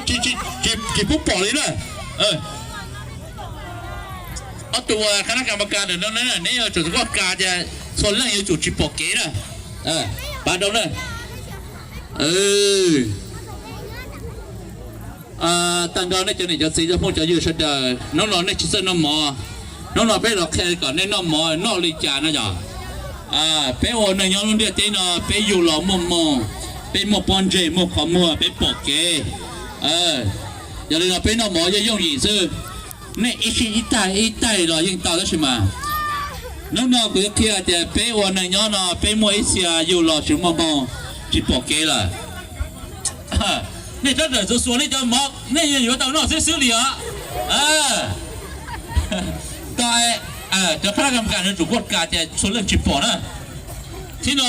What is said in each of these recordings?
Tsis pub pom li na. Ob tug khab nab kas mas kas ntawm no na, neb yuav tsum tus koj kas tias txhua leej yuav tsum tsis pom kev na. Pab rau na. Tag nrho nej cov niam cov txiv cov phooj cov ywg sawv daws, hnub no nej tsis txawj noj mov, hnub no peb los qhia kom nej noj mov noj li cas no yog. Peb ua neeg nyob lub ntiaj teb no peb yug los muaj hmoo, peb muaj pob ntseg muaj qhov muag peb pom kev. Yog li no peb noj mov yeej yooj yim xwb. Nej ib sij ib taig ib taig los yeej tau tab sis mas hnub no kuv yuav qhia tias peb ua neeg nyob no peb muaj ib txhia yug los tsis muaj hmoo, tsis pom kev lawm. Nej txhob rawm xuas xuas nej cov mov, nej yeej yuav tau noj xwb xwb li os. Tau, cov khab nab kas mas kas nws tsum kuaj kas tias txhua leej tsis pom na. Thiab no,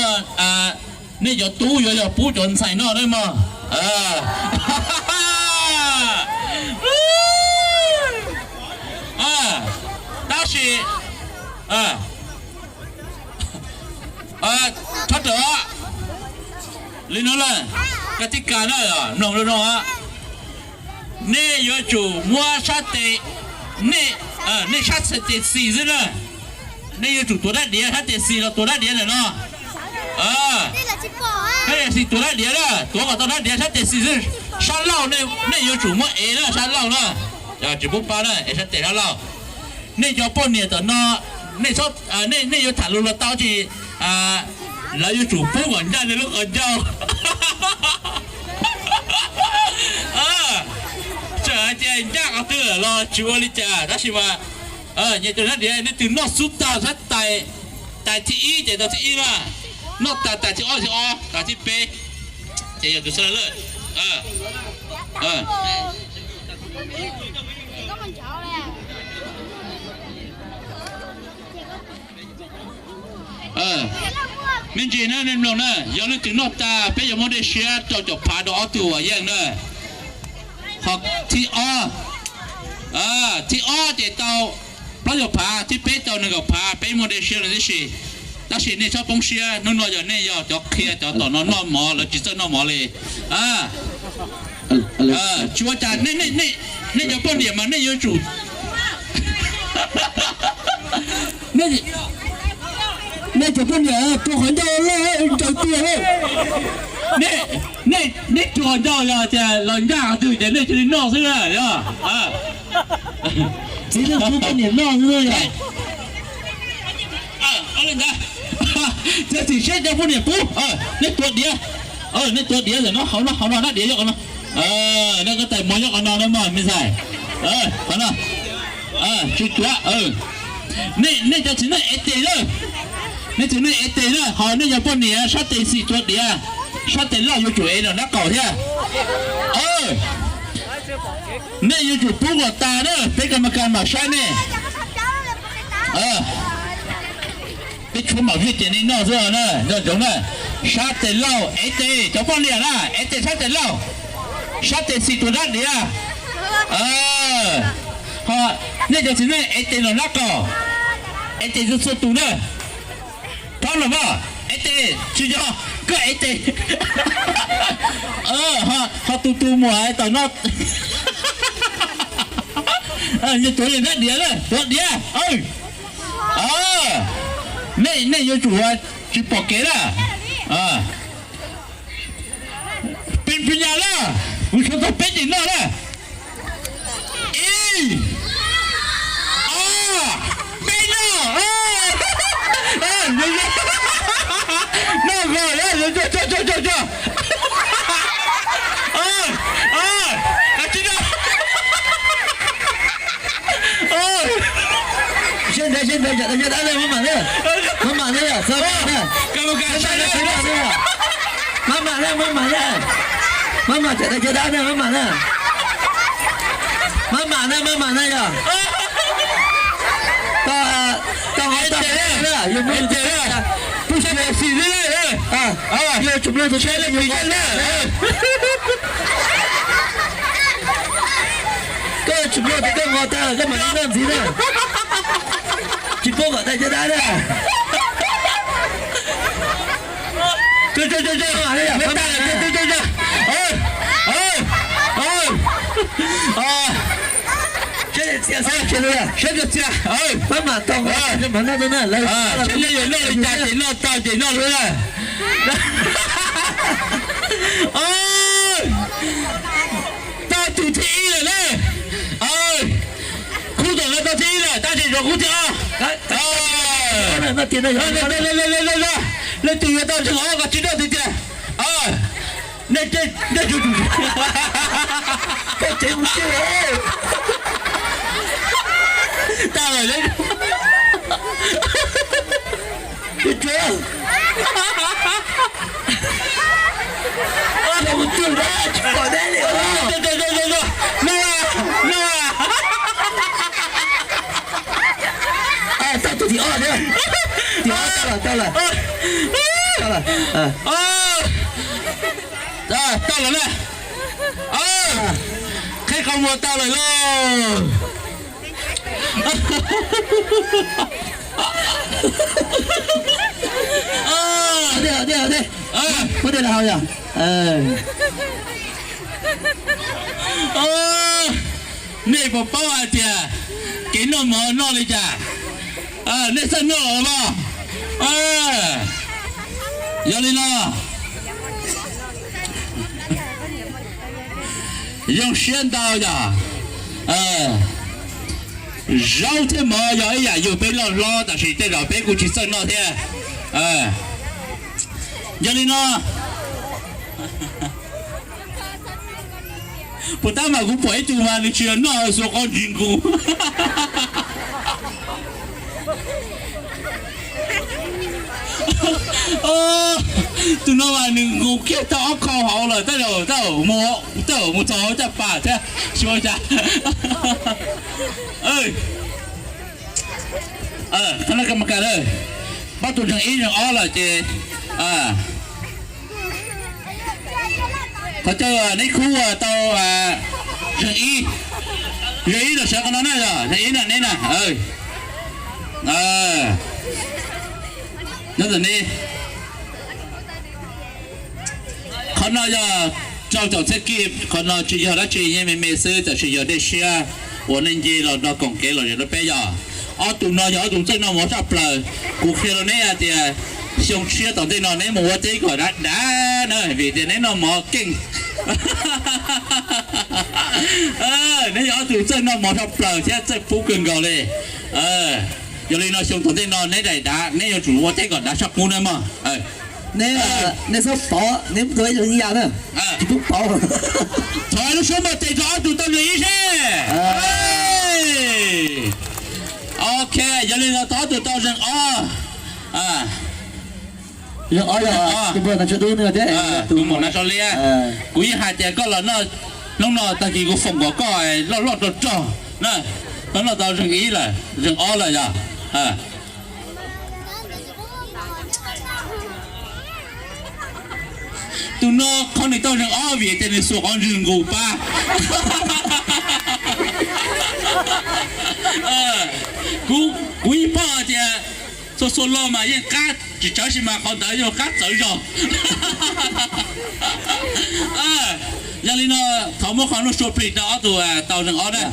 nej cov tub yuav yog pub cov ntxhais noj na mog. Tab sis txhob rawm li no lawm, koj tib kas na, mloog zoo no. Nej yuav tsum muab sab tes, nej sab tes xis xwb na. Nej yuav tsum tuav rab diav, sab tes xis los tuav rab diav ntawm no. Sab tes xis tuav rab diav na, tuav kom tau rab diav sab tes xis xwb. Sab laug nej yuav tsum muab ev na, sab laug na. Tsis pub pab na, ev sab tes sab laug. Nej cov poj niam tom no, nej yuav tham lus los tau tsis, lawv yuav tsum pub kom ncaj nej lub qhov ncauj. Txawm hais tias ncaj qhov twg los tsis ua li cas tab sis mas nyias tus sab diav nej twg noj xub tag sab tais, tais thib ib ces tau thib ib na, noj tas tais thib ob thib ob, tais thib peb ces yog tus xab lawj. Me ntsis na nej mloog na, yog leej twg noj tas peb yuav muab dej siab rau caum phav rau ob tug uas yeej na. Ho thib ob, thib ob ces tau plaub caug phav, thib peb tau nees nkaum phav, peb muaj dej siab no tib si. Tab sis nej txhob poob siab, hnub no yog nej yog cov qhia cov tom no noj mov, lawv tsis txawj noj mov li. Tsis ua cas, nej cov poj niam mas nej yuav tsum, nej cov poj niam rua qhov ncauj loj ntsawg tiag. Nej rua qhov ncauj yog tias los ncaj qhov twg ces nej cia li noj xwb na yog. Txiv neej pub poj niam noj xwb yog. Cov txiv siab cov poj niam pub, nej tuav diav, nej tuav diav ntawm no, hauv no, hauv no, rab diav nyob qhov no. Nej koj tais mov nyob qhov no na mog me ntxhais. Qhov no, tsis tuav. Nej cov txiv neej ev tes na, nej txiv neej ev tes na, ho nej cov poj niam sab tes xis tuav diav, sab tes laug yuav tsum ev nram nraub qaum thiab. Nej yuav tsum pub kom tas na, peb kas mas kas mam saib nej. Peb tshuav mam vij ces nej noj xwb na, nco ntsoov na. Sab tes laug ev tes, cov poj niam na ev tes sab tes laug, sab tes xis tuav rab diav. Ho nej cov txiv neej ev tes nram nraub qaum, ev tes txhua tus na. Phob los mog, ev tes, tsis yog, koj ev tes. Ho tus tus muam tom no, tuav rab diav na, tuav diav. Nej, nej yuav tsum tsis pom kev na. Peb pw nyas na, kuv tshuav tau peb tes noj na. Ib, ob, peb noj. Noj nkaus, cog cog cog cog. Kav tsij noj. Seb ntawd, seb ntawd, cov dab na, maj mam na, maj mam na, maj mam na, maj mam na, maj mam na, maj mam, cov dab na, maj mam na, maj mam na, maj mam na yog. Tau, tau, tau, yog mus tes, pub xim xim xwb, yog tsum mloog tus tsheb li mus na. Koj tsis muaj tes koj nqos tag koj mam li noj ntxiv na. Tsis pub kom tais cov dab na. Seb nej yuav noj li cas ces noj tau ces noj lawm. Tau tus thib ib lawm na. Khub tom no tau thib ib lawm, tab sis zoo khub thib ob. Leej twg yuav tau zeeg ob koj tsis noj tiag tiag. Nej, nej, tau lawm. Tau tus thib ob thiab. Thib ob tau lawm, tau lawm. Tau lawm. Tau lawm na. Qheb qhov muag tau lawm lauj. Nej puas paub hais tias kev noj mov noj li cas? Nej txawj noj los mas. Yog li no, zoo siab ntau yog zaub thiab mov yog ib yam yus peb loj hlob, tab sis tej zaum peb kuj tsis txawj noj thiab. Yog li no, puas tab mas kuv pom ib tug mas nws tsis yog noj xuas qhov ntsis nqus. Tus no mas nws nqus kiag tau ob khau hauv lawm, tab sis tab sis mus txog hauv caj pas thiab, tsis ua cas. Thab laj kab mas kas lawm, pab tus zeeg ib zeeg ob lawm ces thov caw neb khub uas tau zeeg ib, zeeg ib los sawv qhov no na, yog zeeg ib na neb na. Nyob ntawm neb. Qhov no yog rau caum txhiab kij, qhov no tsis yog dab tsi, yeej me me xwb, tab sis yog dej siab uas nej nce los nrog koom kev los zem rau peb yog. Ob tug no yog ob tug txawj noj mov tshaj plaws. Kuv qhia rau neb hais tias xyoo tshiab tom ntej no neb mus ua teb kom dav dav na, vim tias neb noj mov keej. Neb yog ob tug txawj noj mov tshaj plaws thiab txawj pub kawg nkaus li. Yog li no xyoo tom ntej no neb daim dav, neb yuav tsum ua teb kom dav tshaj qub na mog. Neb, neb txhob pov, neb mus tua ib leeg ib yam na. Tsis pub pov. Thov lub suab npau tes rau ob tug tau zeeg ib seb. Ok, yog li no thov ob tug tau zeeg ob. Zeeg ob yog tus muam Nav Tsau Liab thiab tus muam Nav Tsau Liab. Kuv yeej hais tias koj los noj hnub no tag kis kuv foom kom koj loj loj rog rog na. Koj noj tau zeeg ib lawm, zeeg ob lawm yog. Tus no qhov nws tau zeeg ob vim tias nws xuas qhov ntswg nqus pab. Kuv, kuv yeej paub hais tias txhua txhua lo mas yeej qab tsis tsawv, sis mas qhov ntawd yog qab txawv zog. Yog li no, thov muab qhov no sua plig rau ob tug tau zeeg ob na.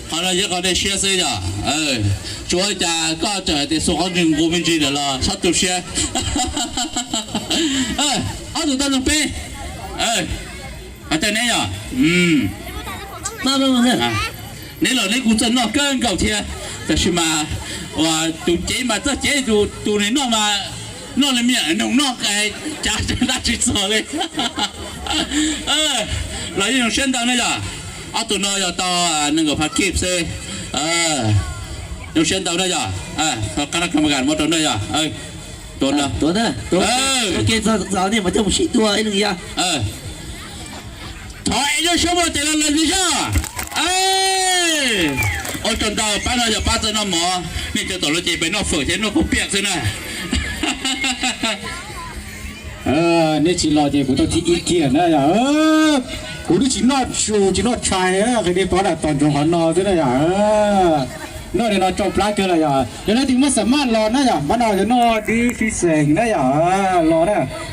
Qhov no yog qhov dej siab xwb yog. Tsuas cas koj tseem hais tias xuas qhov ntswg nqus me ntsis lawm los txhob tu siab. Ob tug tau zeeg peb. Hais tias neb yog, neb los neb kuj txawj noj kawg nkaus thiab, tab sis mas ua tus cev mas txawj cev, tus nws noj mas noj li me nyuam noog noj, cav dab tsi txog li. Los yeej zoo siab ntau na yog. Ob tug no yog tau nees nkaum phav kib xwb. Zoo siab ntau na yog. Qab no kama kas muab rau na yog. Tuav na, tuav na, tuav ke txog nej mas coj mus sib tua ib leeg ya. Thov es zoo siab muaj tes los lawm ntxiv zog. Ua tsaug ntau, pab no yog pab txawj noj mov, nej cov tom lawv ces peb noj fawm thiab noj kuv piam xwb na. Neb tsis los ces kuv tau thib ib kiag na yog. Kuv twb tsis noj su tsis noj tshais, qhia nej pom dam tos ntsoov qhov no xwb na yog. Noj li no tsau plab kawg lawm yog. Yog leej twg muaj xa maj los na yog, pab no yog noj dib fij xeem na yog, los na.